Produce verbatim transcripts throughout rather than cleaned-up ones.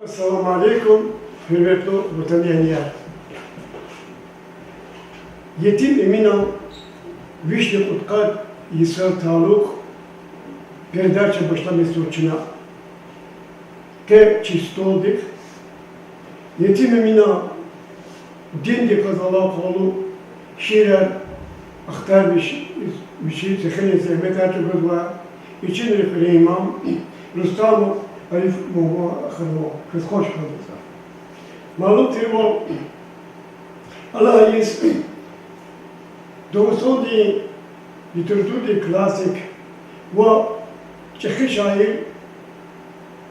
Ассаламу алейкум, гьуьрметлу ватанэгьлияр! Етим Эминан вишни кьудкъад йисаз талукь передача башламишзава чна. Къе чи столдихъ Етим Эминан диндихъ галаз алакъалу шиирар ахтармиш, вичи сехилин зегьметар чӀугвазва, ичинрихъ регьиман Рустамов Ариф Мугьманхановаз квез хош кван. Малум тирвал, Аллагь ийиз, Дагъустандин литературадин классик ва чӀехи шаир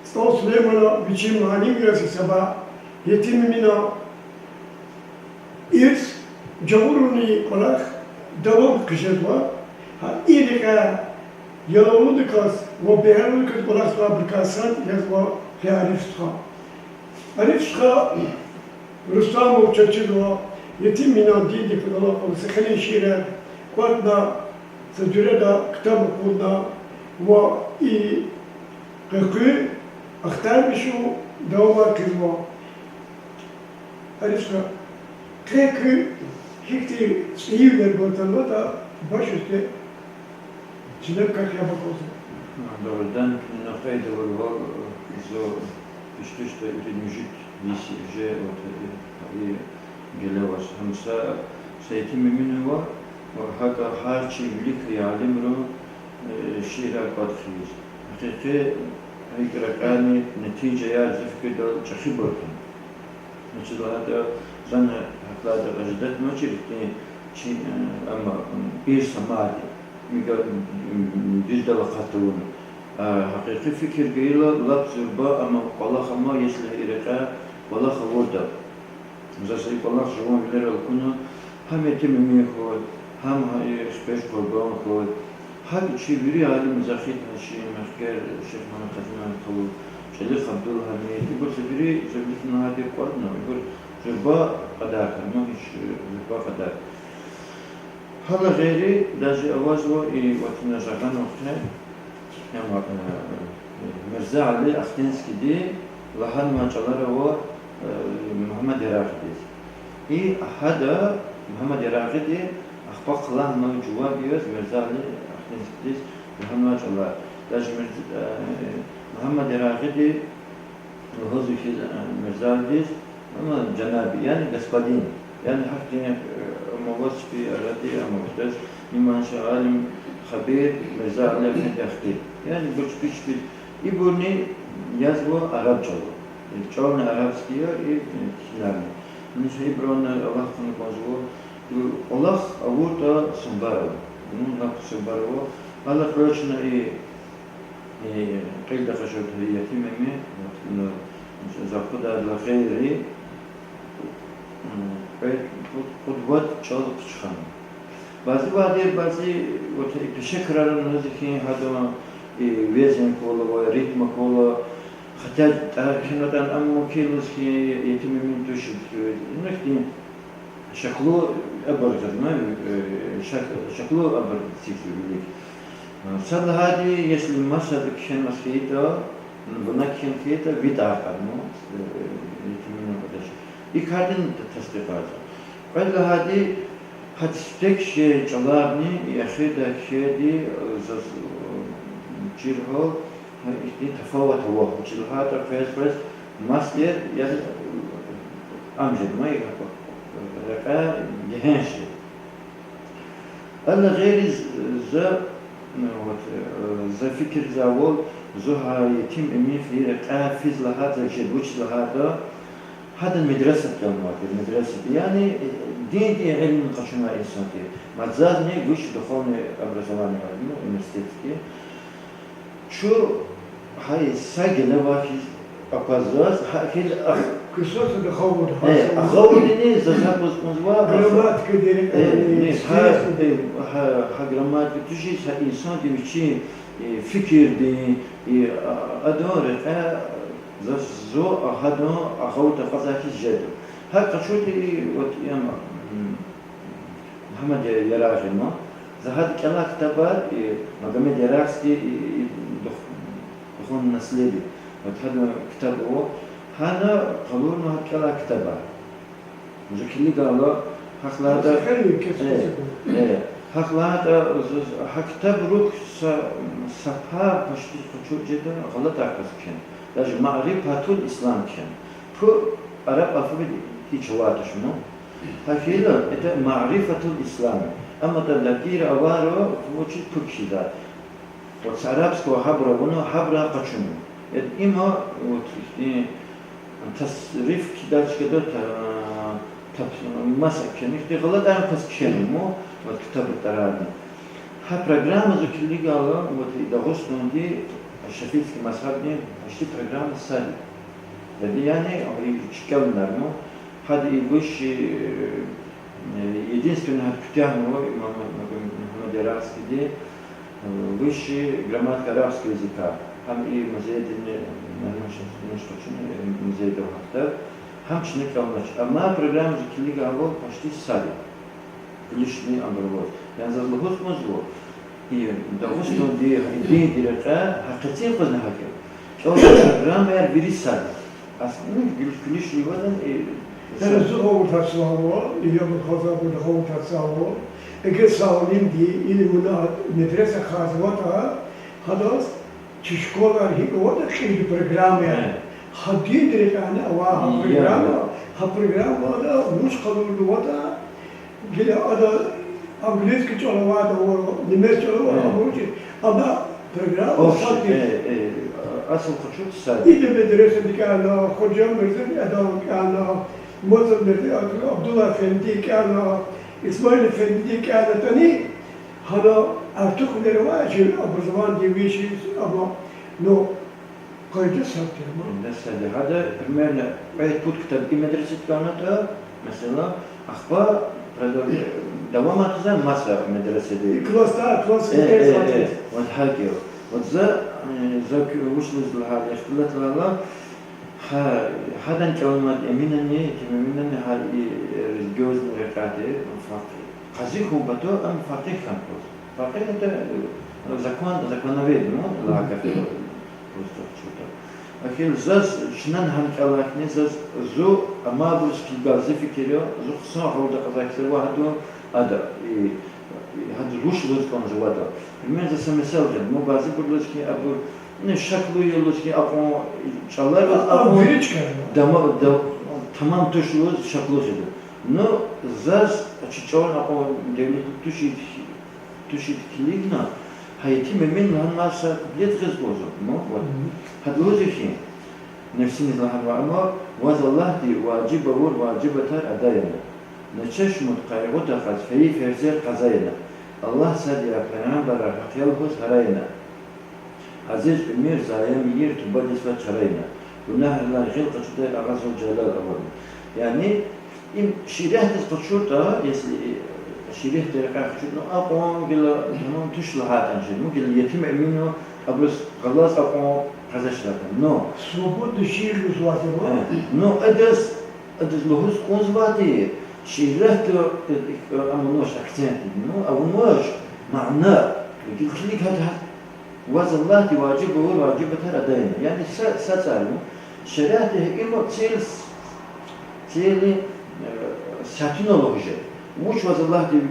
СтӀал Сулеймана вичин муаллим яз гьисабай Етим Эминан ирс жагъурунин кӀвалах давам хъжезва, гьа и рекьяй ялавлудаказ ва бегьерлудаказ кӀвалахзавайбурукай сад язва гьа Ариф стха. Ариф стха Рустамов чаз чизва, Етим Эминан диндихъ галаз алакъалу сехилин шиирар кӀватӀна, са жуьреда ктаб акъудна ва и къекъуьн ахтармишун давамар хъийизва. Ариф стха, къе куьн гьихьтин цӀийивилер гваз танватӀа, баш уьстуьз чилел квехъ яб аквазва. Дугъриданни, куьне къейд авурвал, зун ишдуьшда ирид-муьжуьд йис же, вот, и геле аваз гьам са, са Етим Эмин ава, ва гьакӀа гьар чи вилик алимрин шиирар кӀватӀ хъийиз. Гьакъикъи, гьа и рекьяйни нетижаяр, зи фикирдалди, чӀехибур хьана. Вучиз лагьайтӀа зани гьахьладай аждатни авачир ихьтин чи, амма, ирс амайди, мига, дуьздал акъат тавуна. Гьакъикъи фикир гайила, лап зурба, амма кӀвалах ама, если и рекьяй кӀвалах авуртӀа. Заз и кӀвалах жуван вилерал акуна, гьам Етим Эмин хьуй, гьам гьа и Хпеж Къурбан хьуй, гьакӀ чи вири алим, Захид Гьашим, Мехкер Шихмагьамад Къазимагьмедов, ЧӀалихъ Абдулгьамид, ибур са вири, за виликни лагьайди, кӀватӀна, ибур зурба кьадар хьана, гьич зурба кьадар. Гьадалай гъейри, даже авазва и ватана жагъанвахъ, амма, э, Мирза Али Ахтинскийди лагьанвай чӀалар ава, э, Мугьаммад Ярагъидиз. И гьада Мугьаммад Ярагъиди ахпа хълагьна жуваб яз Мирза Али Ахтинскийдиз лагьанвай чӀалар. Даже Мирз-, э, Мугьаммад Ярагъиди лугьузва хьи, э, Мирза Алидиз, амма жанаби, яни господин, яни гьахьтин, э, амаваз чпи аради, амаваз, иман ша алим, хабир, Мирза Али Ахтинскийди. Яни ибур чпи, чпи, ибурни язва араб чӀалал. ЧӀални арабский я, и, э, кхьинарни. Нуша ибурни алахъна кӀанзава, э, кӀвалах авуртӀа, самбар ава. Ну, лап самбар ава. Гьала кьве чна и Э, кьилди къачуртӀа Етим Эмин, вот, ну, за акъудайдалай гъейри, м, кьве, кьуд-, кьуд-вад чӀал хъчхана. Бязи вадер, бязи, вот, и пеше краран лугьуз хьи, гьадан, и везень квал ава, ритм квал ава, хотя тӀа кхьенватӀани, амма килиз хьи, Етим Эмин туш, ну, ихьтин шаклу абур гъизма, э, шак-, шаклу абур цифр вилик. Сад лагьайди, если масад кхьенваз хьайитӀа, вуна кхьена хьайитӀа, ви тӀвар кьада, ну, э, Етим Эминан кьадач. И кардин тасдикьарзава. Кьвед лагьайди, гьа сифте кхьей чӀаларни, и эхирдай кхьейди, э, заз, э, чир гьал, гьа ихьтин тафават ава, вучиз лагьайтӀа къвез-къвез мас тир, яни, э, ам жедма, и рекьяй гегьенш жеда. Адалай гъейри з-, за, ну, вот, э, за фикирзавайвал, зун гьа Етим Эмин фейи рекьяй физ лагьайтӀа, жед вуч лагьайтӀа, гьадан медресада кӀелнавай тир, медресада. Яни, э, диндин илим къачунвай инсан тир. Ма зазни высшее духовное образование авайди, ну, университетский. Чун гьа и са геле авай хьиз аквазва заз, гьа хьиз а-, Кусуса да хавур, э, гьа гъавурдини заз гьакӀ лугьуз кӀанзава, грамматикади, э, э, не, гьа, стиль. Э, гьа, гьа грамматика тушиз, гьа инсанди вичин, э, фикирдин, э, а-, адан рекьяй заз, зун гьадан агъавурда акъвазай хьиз жеда. Гьа къачурди, вот, ам, м, Мугьаммад Я-, Ярагъи ма. За гьадан кӀелай ктабар, и, Магомед Ярагъский, и, и, дух-, духовное наследие. Вот гьадан ктаб ава, Гьана къалурна гьа кӀелай ктабар. Зун килигайла, гьахъ лагьайтӀа, Сеферни кес э, кесиб. Э, гьахъ лагьайтӀа, з-, з-, гьа ктаб рух са, са пай пашти къачуз жеда, гъалатӀар кваз кхьена. Даже Маърифатул Ислам кхьена. Пу араб алфавит гьич авайд туш ман. Гьа хьайила, это Маърифатул Ислам. Амма тӀа латӀира авайра, вучиз пу кхьизвай. Вот с арабского гьабура авуна, гьабурай къачуна. Э, има, вот, ихьтин тасриф кхьидай чкада та-, тап-, маса кхьена, ихьтин гъалатӀарни кваз кхьена, мо, вот, ктаб тӀарарни. Гьа программа зун килигайла, вот, и Дагъустанди шафи'ский мазгьабдин гьа ихьтин программа сад я. Яни, яни, и чкӀелнар, ну, гьада и высший, э, единственный гьада куьтягьнава имам Мугьаммад Ярагъскийди, э, высший грамматика арабского языка. Гьам и музейдини, наверное, щас, ну, что, что, э, музейда вахта. Гьам чна кӀелнач. Амма программа зун килигайвал почти сад я. Лишний абур аваз. Яни заз лугьуз кӀанзава, и Дагъустанди, и диндин рекьяй гьакъицин квазни гьакӀ я. ЧӀалан программаяр вири сад я. Ас-, ну, гуьлуьш-гуьлуьш ливадан, и, яни зун гъавурда гьатзава, и ябур гьаза гъавурда гьатзава. Эгер са алимди, или вуна медреса хьазватӀа, гьадаз чи школар гьикӀ аватӀа, кьилди программаяр. Гьа диндин рекьяйни авай гьа программа, гьа программада вуч къалурнаватӀа, гила ада английский чӀал авайда ва немец чӀал авайда, абуруз, ана программа сад я. Асул къачуз сад я. Ида медресади кӀелна, Хужа Мирзани адан кӀелна, Муса Мирзани, Абдулла эфенди кӀелна, Исмаил эфендиди кӀелнатӀани, гьана артух вилер авай чи образованидин виш, амма, ну, къайда сад тир ма. Къайда сад я. Гьада, примерно, кьвед-пуд ктаб и медресада кӀелнатӀа, месела, ахпа продолж-, давамар хъийизва маса медресада. И классда, класс, э, э, э, вот гьакӀ я. Вот за, э, за ки-, вуч лугьуз лагьайтӀа, ихтилат лагьайтӀа, гьа, гьадан кӀелнавайди Эминани, Эминани гьа и, э, религиозный рекьяйди, факъигь. Къази хьун патал ам факъигь хьана кӀанзава. Факъигь это, э, закон, законовед, ну, лагьай гаф я, просто чута. Эхир заз чнани гьам кӀелайни, заз, зун амайбуруз килигайла зи фикир я, зун хъсан гъавурда кьазвай ксар ва гьадан ада, и, и гьадаз вуч лугьуз кӀанзаватӀа. Пример, за са месел гъида, ма бязибуру лугьуз хьи, абур, ну, шаклу я лугьуз хьи, акьван чӀалар, а, акьван вири чкаяр, дама-, да-, тамам туш лугьуз шаклу хьида. Ну, заз чи чӀалан акьван девлетлу тушир, тушир килигна, гьа Етим Эмин лагьанвай са куплет гъиз кӀанзава, ну, вот. Гьада лугьузва хьи, Невсиниз лагьанвай, амма, ваз Аллагьди важиб авур важибатар ада яна. Нече шумуд къайгъуда кьаз фейи ферзер къаза яна. Аллагь сад я, пайгъамбарар гьахъ я лугьуз гьарайна. Азиз уьмуьр зая мийир, тубадиз фад чарайна. Гунагьрилай гъил къачудай агъа зул жалал авурна. Яни, им шииратдиз къачуртӀа, если, э, шииратдин рекьяй къачуртӀа, ну, акьван гила тамам туш лагьайтӀани жеда, ну, гила Етим Эмина абуруз галаз акьван къазач лагьайтӀани. Но свободный шиир лугьузвайди ва, э, ну, адаз, адаз лугьуз кӀанзавайди, шииратда, э, э, авунвач акцент, ну, авунвач мана, гила килиг гьада, ваз Аллагьди важиб авур важибатар ада яна. Яни са, са цӀар я. Шариатда има цель, цели, э, сятуна лугьуз жеда. Вуч ваз Аллагьди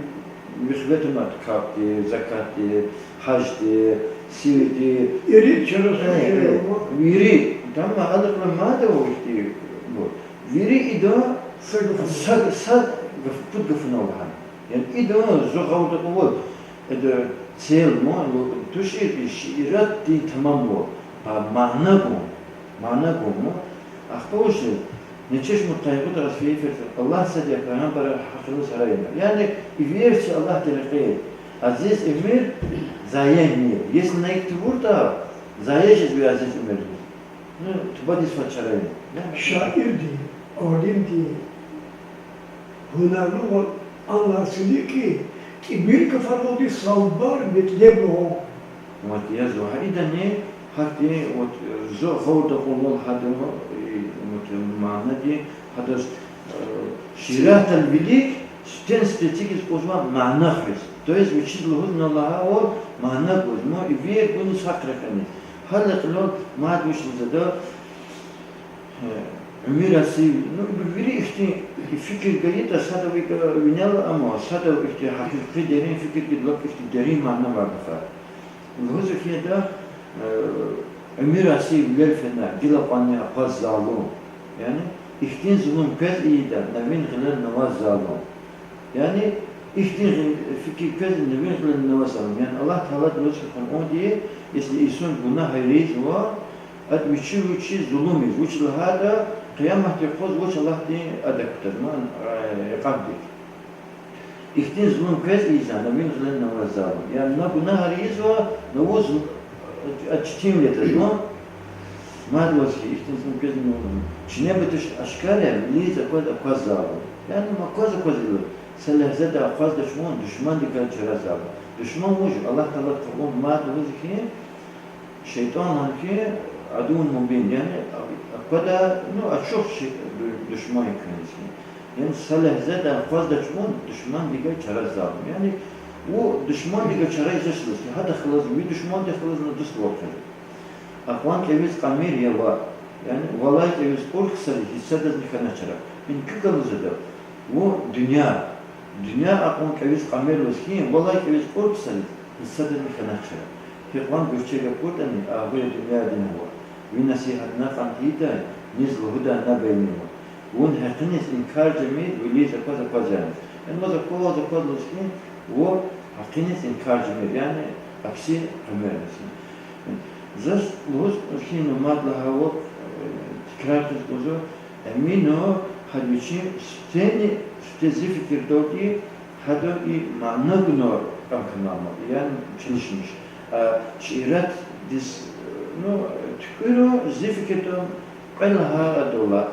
вихве туна: капӀди, закатди, гьажди, сивди. Ирид чара, э, э, вири, тамам, адахъ ма ада вахтунда, вот. Вири идан са гаф, са, са гаф, пуд гафуналди гьана. Яни идан зун гъавурда кьунвай, это цель, мо, ну, тушир и шииратдин тамамвал, а мана гун, мана гун, ну. Ахпа вуч я, нече шумуд къайгъуда кьаз фейи ферзер, Аллагь сад я, пайгъамбарар гьахъ я лугьуз гьарайна. Яни и версия Аллагьдин рекье я. Азиз уьмуьр зая мийир. Если на ихьтин авуртӀа, зая жезва азиз уьмуьр. Ну, тубадиз фад чарайна. Шаирди, алимди, гьунарлувал анлай сили ки, тӀимил гафаралди салбар метлеб лугьун. Вот, я зун гьа идани, гьахьтин, вот, зун гъавурда кьунвал гьадан, и, вот, манади, гьадаз, э, шииратдал вилик сифтени-сифте эцигиз кӀанзава мана хуьз. То есть вичиз лугьузва лагьайвал мана гуз, мо и вири гуниз гьахъ рекьиниз. Гьа лекьилал мад вуч лугьузватӀа, Э, уьмуьр асив, ну, вири ихьтин фикир гайитӀа, садав икӀ винел, амма садав ихьтин гьакъикъи дерин фикир гайитӀа, лап ихьтин дерин мана авай гафар. Лугьуз хьайитӀа, э, уьмуьр асив вилел фена, гила кьванни акъваз залум. Яни, ихьтин зулум квез ийида, на вин гъилел, на ваз залум. Яни, ихьтин фикир квез, на вин гъилел, на ваз залум. Яни, Аллагь Таалади лугьуз хьи, Къуръанда, если инсан гунагь ийизва, ада вичи вичиз зулум ийиз, вучиз лагьайтӀа, къияматдин юкъуз вуч Аллагьди адак кутаз, ман, э, икьабдик. Ихьтин зулум квез ийида, на вин гъилел, на ваз залум. Яни на гунагьар ийизва, на вуз, а, четинвиле зулум. Мад ваз хьи, ихьтин зулум квез ийида, на вуз. Чинеба туш ашкара я, вилиз акваз, акваз залум. Яни ма акваз, акваз ийиз. Са легьзеда акъваздач вун душмандикай чара залум. Душман вуж я? Аллагь Таалади Къуръанда мад лугьуз хьи, шейтӀан лагьана хьи, адувун мубин, яни, аквада, ну, ачух шей-, ду-, душман я квез хьи. Яни са легьзеда акъваздач вун душмандикай чара залум. Яни вун душмандикай чара ийизвач лугьуз хьи, гьадахъ галаз, ви душмандихъ галаз на дуствал хъижеда. Акьван кӀевиз кьамир я ваъ, яни валай кӀевиз кьур ксариз гьич садазни хьанач чара. Им куь галаз жеда, вун дуьнья, дуьнья акьван кӀевиз кьамир лугьуз хьи, валай кӀевиз кьур ксариз гьич садазни хьанач чара. Гьикьван гуьрчег акуртӀани, агъуй дуьньядин ава. Ви насигьатна кьан тийидай, низ лугьудай на бейни ава. Вун гьакъиниз инкар жемир, вилиз акваз, акваз яни. Яни ваз акваз, акваз лугьуз хьи, вун гьакъиниз инкар жемир, яни акси къамир лугьуз хьи. Заз лугьуз хьи, ну, мад лагьайвал, э, тикрар ийиз кӀанзава, Эмина гьада вичин сифтени, сифте зи фикирдалди, гьада и мана гунар кӀан хьанама, яни чалишмиш. А шииратдиз, ну, туькӀуьрун зи фикирдалди кьвед лагьай адалай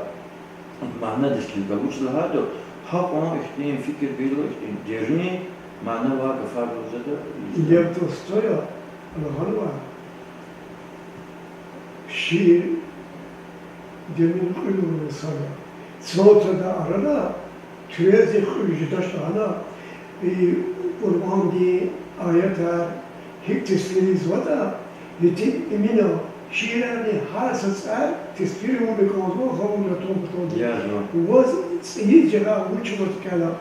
манадиз килигайла, вучиз лагьайтӀа гьакьван ихьтин фикир гайила, ихьтин дерин мана авай гафар лугьузвайди. Лев Толстоя лагьанвай, шиир дерин кьуьл авур инсанар. Цлотада арада туьрезни кьуьл жедач лагьана, и Къуръандин аятар гьикӀ тесвир ийизватӀа, итим Эмина шиирарни гьар са цӀар тесвир авуна кӀанзава, гьавурда тун куталди. Ваз цӀийиз жагъа вуч аватӀа кӀела.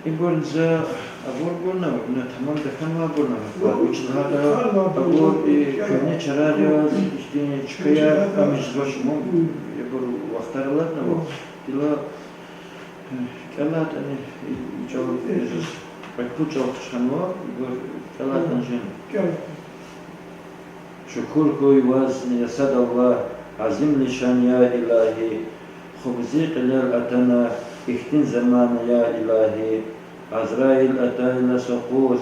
Ибур за абур гунав, ина тамам тахьанвайбур гунав. Вуч лагьайтӀа, абур и куьгьне чарар яз, ихьтин чкаяр амичзавач ман, ибур вахтар алатнава. Гила, э, кӀелайтӀани, и, и чӀал, э, кьве-пуд чӀал хъчхьанва, ибур кӀелайтӀани жен. Шукур хьуй ваз, я Сад-Аллагь, азимлишан, я Илагьи, хуб зи кьилел атана ихьтин замана, я Илагьи, Азраил атайла са къуз,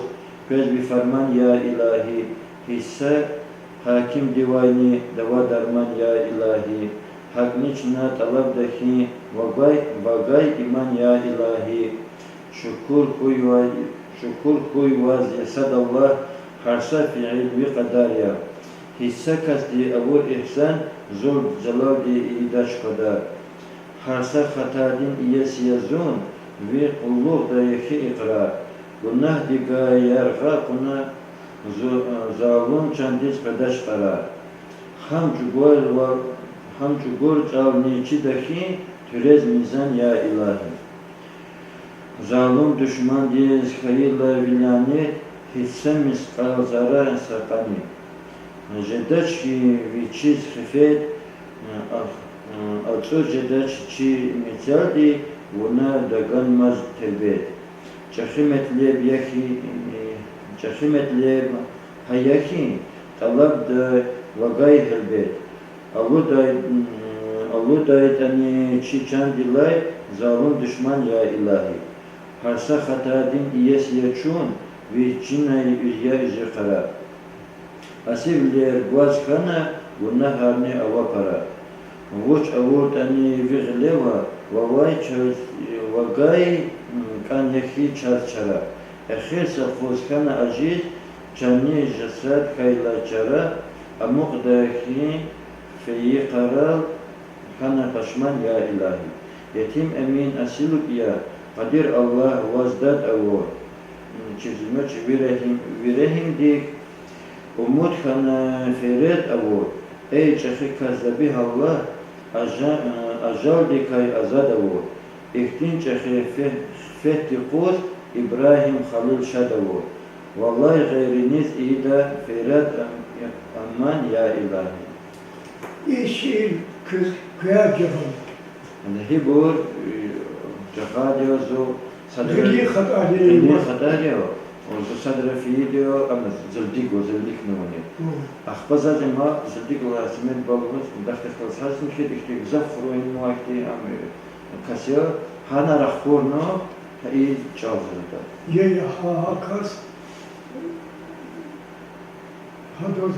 квез ви фарман, я Илагьи, гьич са гьакимдивайни дава-дарман, я Илагьи, гьакӀни чна тӀалабда хьи, вавай, вавай иман, я Илагьи. Шукур хьуй ва-, шукур хьуй ваз, я Сад-Аллагь, гьар са фигьил ви кьадар я. Гьич са касди авур игьсан зул-залалди ийидач квадар. Гьар са хатадин иеси я зун, ви къуллугъда я хьи икьрар. Гунагьдикай яргъа кьуна зу-, залум чандиз къведач къарар. Гьам чӀугвар ва-, гьам чӀугур чӀални чида хьи, туьрез мизан, я Илагьи. Залум душмандиз хьайила ви лянет, гьич са мискьал зарра са къани жедач хьи вичиз хифет, а-, ацӀуз жедач чи мецелди, вуна таганмаз тербет. ЧӀехи метлеб я хьи, чӀехи метлеб гьа я хьи, тӀалабда вавай гьелбет. Алудай, алудайтӀани чи чандилай залум душман, я Илагьи. Гьар са хатадин иеси я чун, вич чинай я уьзуькъара. Асивилер гваз хьана, гунагьарни ава пара. Вуч авуртӀани ви гъилева, вавай чаз, вавай кӀан я хьи чаз чара. Эхир са къуз хьана ажиз, чанни жасад хьайила чара, амукьда хьи фейи къарал, хьана пашман, я Илагьи. Етим Эмин асилук я, къадир Аллагь, ваз дад авур, чизвач ви регьим-, ви регьимдик, умуд хьана феред авур, Эй чӀехи кас, Забигьаллагь, ажа-, э, ажалдикай азад авур, ихьтин чӀехи фе-, фетди къуз Ибрагьим Халил шад авур. Валлагь, гъейриниз ийида фейрад ам-, аман, я илагьи. И шиир куьз куьне жагъана? Гьибур, э, жагъайди я зун садра, гъилин хатӀайри, гъилин хатӀайри я, зун садра фейиди я, ам зулдигва, зулдикнавани. Гьу. Ахпа заз има зулдигла Семед балугъуз дахдихъ галаз гьазни хьи, ихьтин гзаф хуруин муахьтин ам, э, кас я, гьана рахкурна, гьа и чӀал зурада. Я, я, гьа, гьа кас. Гьадаз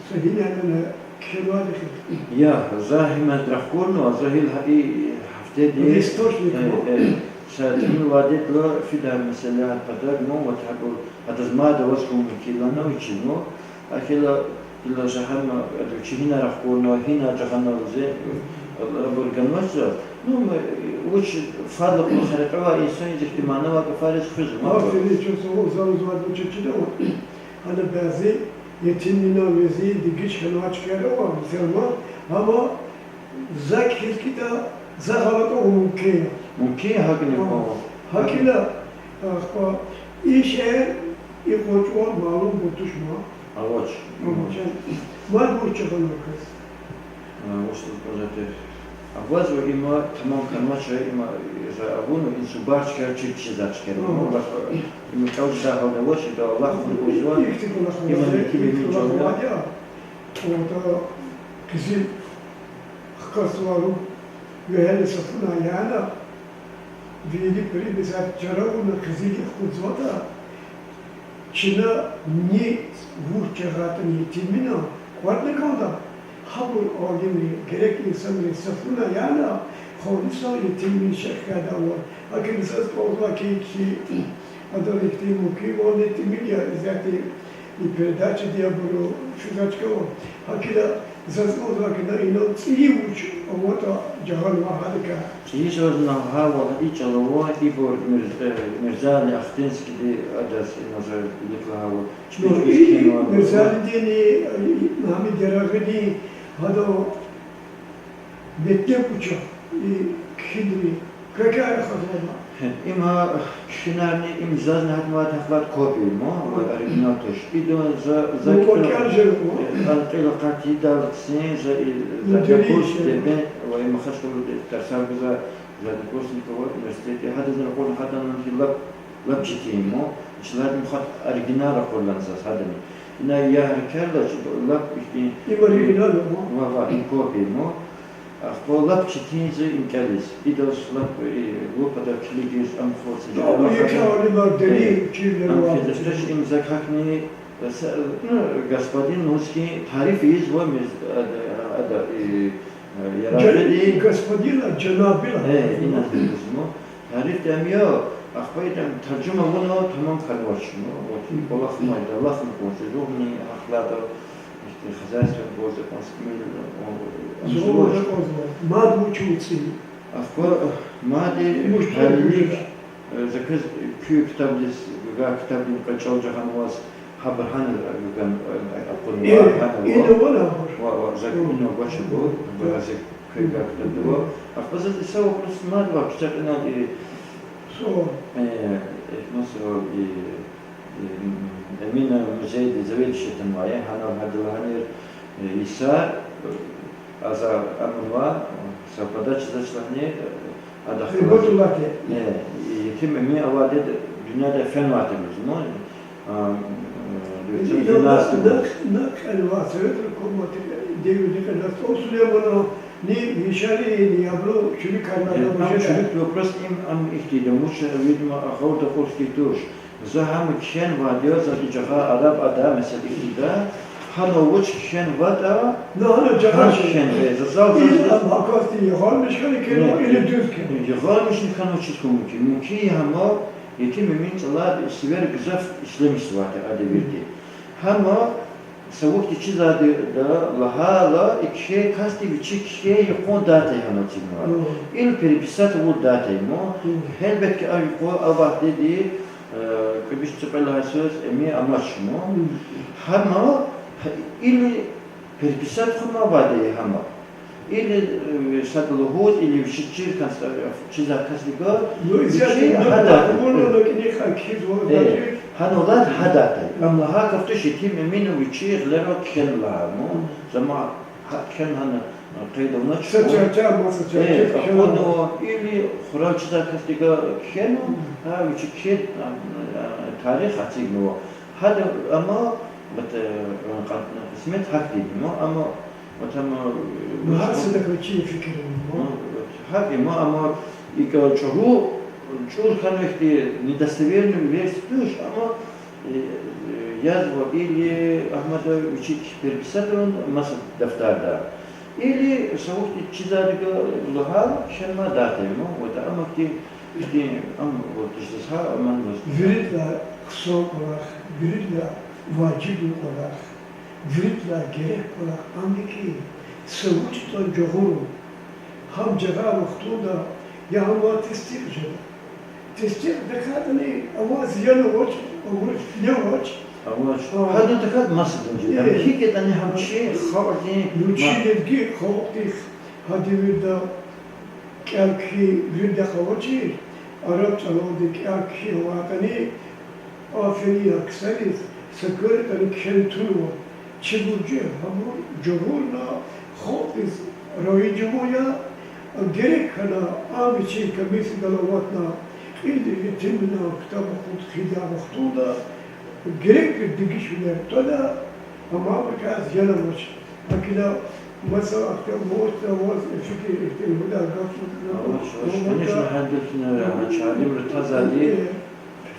са гьинай ана кхьенвайди хьи. Я, за гьимад рахкурнава, за гьил гьа и гьафтеди, источник, э, ну, э, са тӀимил вадидла фидай месэла патав, ну, вот гьабур, гьадаз мад аваз хьун мумкин я лагьана вичиз, ну, гьа хьила, ила за гьама, э, чи гьина рахкурнава, гьина жагъанва лугьуз, э, абур ганвач за. Ну, м, вуч фадлу кьулухъ рекье авай инсан ихьтин манавай гафариз хуьзва, ма. Аферин, чун са вузалузвайди вуч чидава. Гьана бязи етимрин вири дегиш хьанвай чкаяр ава, мусурман, амма за кхьиз кӀанда, за гъалатӀ авун мумкин я. Мумкин я, гьакӀни, о, гьакӀ я. ГьакӀ я, ахпа и шей, и къачу малумбур туш ма. Авач. Авач. Мад вуч жагъанва кас? А, вуч лугьуз кӀанзаватӀа. Авазва има, тамам хьанвач, има, за авуна, ин субарчкар чир чизвачкар. Ага. Има, вах, има кӀелзавай гьалда авач, ида Аллагь мургузва. Ихьтин кӀвалах ава, има ихьтин кӀвалах ава. Ва къизил хкасвалу вегьена сафуна яна, вири пири бизат чара авуна къизилди хкудзаватӀа, чна ни вуч жагъайтӀани етимрин кӀватӀна кӀанда, гьабур алимри, герек инсанри сафуна яна, халисан етимрин шехьдайвал. ГьакӀни заз кӀанзава хьи, хьи, ада ихьтин мумкинвални тӀимил я, исятда и передачади абуру чузвачкава. ГьакӀ я, заз кӀанзава хьи, инал цӀийи вуч аватӀа жагъанва гьадакай. ЦӀийи заз лагьайвал, и чӀал ава, ибур Мирз-, э, Мирзали Ахтынскийди, адаз ина за вилик лагьайвал, чпи чпиз кхьенвайвал. Мирзалидини, э, Мугьаммед Ярагъидин, гьада метлеб вуч я, и кхьинри, квекай рахазвайвал. Им гьа кхьинарни, им зазни гьатнавайди гьахьтин копия я, ма, ва оригинал туш. Идан за, за кӀвалахар жезва, э, ан кьил акъат ийидалди ксин, за и, за Дагъустандин, ва и Махачкъалада тарсар гузвай, за Дагъустандин университетда, гьадазни ракъурна, гьадан хьи лап, лап четин я, ма, ишаларни муьгъ оригинал ракъурлана заз гьадани. Ина я гьаракайла чи лап ихьтин, им оригинал я, ма. Ва, ва, им копия я, ма. Ахпа лап четин я им кӀелиз. Идаз лап, э, лупадал килигиз, ам хвацӀи, ну, жагьил, ам еке алимар дерин, э, чирвилер ам ава, хизестач, им за гьакӀни, э, са-, ну, господин лугьуз хьи, тариф ийизва мез-, ада, ада, э, э, Ярагъиди. Господин, а, жанаб я. Э, ина лугьузва. Тариф ам я, ахпа идан таржума авуна тамам хьанвач, ну, вот, и кӀвалах ма, ида лап хьанвач, жугъни гьахьлада, ихьтин хозяйствода гваз кӀанз кумил, о, зур амзувач. Мад вуч я цӀи? Ахпа, мад и, вуч гьалилик, э, за квез куь ктабдиз, гуьгъуьна ктабдин кьве чӀал жагъанваз, гьабур гьана, э, гуьгъуьна, э, акъуднава, э, гьана ина ава. Ва, ва, за ина гвачирбур, ва за квез гуьгъуьна ктабда ава. Ахпа заз са вопрос мад ва, куьтягь инал, э, суал. Э, э, масала, э, Эмина музейдин заведующий атанвай, гьанал гьада лагьанир, э, йисар, э, азар амунва, э, са подача заз лагьанир, э, адахъ галаз. Э, етим Эмин авайди дуьньядай фенвай тир лугьузва, э, девятьсот двенадцатого года. На, на, на кьенвай, советрин гьукуматдин девирда кьенвай, о, Сулейманан, ни Яшарин, ни абурун чуьнуькар, э, ам чуьнуькдин вопрос, им, ам ихьтинди я, вуч, видимо, агъавда кьурсди туш. За гьам кхьенвайди я, заз и жагъа араб ада, месела, ихьтинди я, гьана вуч кхьенватӀа, ну, гьана жагъа гьам кхьенва, за зал, заз, ам гьа касди ягъалмиш хьана кхьенва, или дуьз кхьенва? Ягъалмишни хьанва, чиз хьун мумкин. Мумкин я гьам, етим Эмин чӀалар сивер гзаф ишлемишзавай тир а девирда. Гьам са вахтунда чизвайди я лагьайла, и кхьей касди вичи кхьей юкъуз датӀа гьана цинва. Мгм. Или переписать авур датӀа я, ма. Мгм. Гьелбетда, а юкъуз а вахтунда, э, кӀвебуш цӀикьвед лагьай йисуз Эмин амач, ма. Мгм. Гьам, или Переписать хъувунвайди я гьама. Или, э, сад лугьуз, или вичи чир хьана, э, чизвай касдивай, ну, вичи изяти гьада. Мурла накӀни хьана кхьизва, э, значит, гьана лугьуз гьадай. Ам лагьай каф туш, Етим Эминов вичи гъилера кхьена лагьана. Мгм. Заман гьа кхьена гьана, э, къейд авунач. Са чарча, ма са чарча, э, кхьена. Акъуднава, или хурал чизвай касдивай кхьена, мгм, гьа вичи кхьин, а, а, тарих эцигнава. Гьада, амма, вот, э, кьисмет гьахьтинди я, амма, вот, амма, э, ну, гьар садахъ вичин фикир ава, ну, вот, гьакӀ я, амма икӀ чӀуру, чӀур хьанвайди недостоверный версия туш, амма, э, э, язва или Агьмада вичи переписать авун маса дафтарда, или са вахтунда чизвайди лагьана кхьенвайди я, вот, амма ихьтин, ихьтин, ам, вот, жезва, амма, вот. Виридалай хъсан кӀвалах, виридалай важиб кӀвалах, виридалай герек кӀвалах ам я хьи, са вуч ятӀани жагъурун. Гьам жагъай вахтунда я гьам тестикь жеда. Тестикь тахьайтӀани, аваз зиян авач, авур фине авач. Авач. Гьа. Гьадан тахьайтӀа масадан жеда. Э. Гьикӏ ятӀани гьам чи халкьдин, ну, чи ма- лезги халкьдихъ гьа девирда кӀел-кхьин виридахъ авачир, араб чӀалалди кӀел-кхьин аватӀани, аферин а ксариз, са квер ятӀани кхьена тунва. Чи буржи гьабур жагъурна, халкьдиз раижамун я, герек хьана, ам вичин комиссиядал аватна, кьилди Етим Эминан ктаб акъуд хъийидай вахтунда, герек тир дегишвилер твада, амма абурукай зиян авач. Гьакӏ хьайила, маса ахпа муьтӏуьгъ аваз фикир ихьтин гудай гаф я. Конечно, гьадалай чна алимри тазвайди,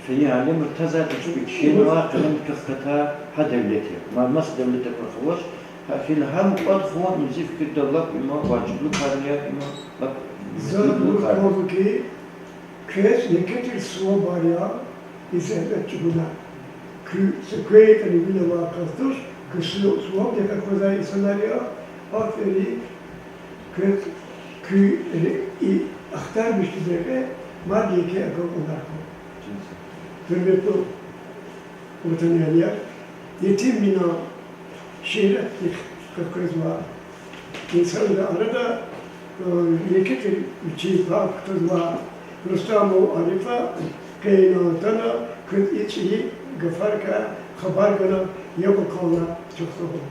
фейи алимри тазвайди чпи кхьенвай, къелемдикай катай гьа девлет я. Ма-, маса девлетдихъ авач, гьа хьайила гьам кӀватӀ хъувун зи фикирдалди лап има важиблу кар я, има лап, за, муькуьблу кар я. Квез еке тир сувабар я, и зегьмет чӀугуна. Куьн са квер ятӀани вил авай кас туш, куьн су-, сувабдихъ аквазвай инсанар я, аферин, квез, куьн ре-, и ахтармишдиз рекье мад еке агалкьунар хьуй. Гьуьрметлу ватанэгьлияр, Етим Эминан шииратдихъ къекъвезвай инсанрин арада, э, еке тир вичин пай кутазвай Рустамов Арифа къе инал атана, квез и цӀийи гафарикай хабар гана, яб акална. Чухсагъул.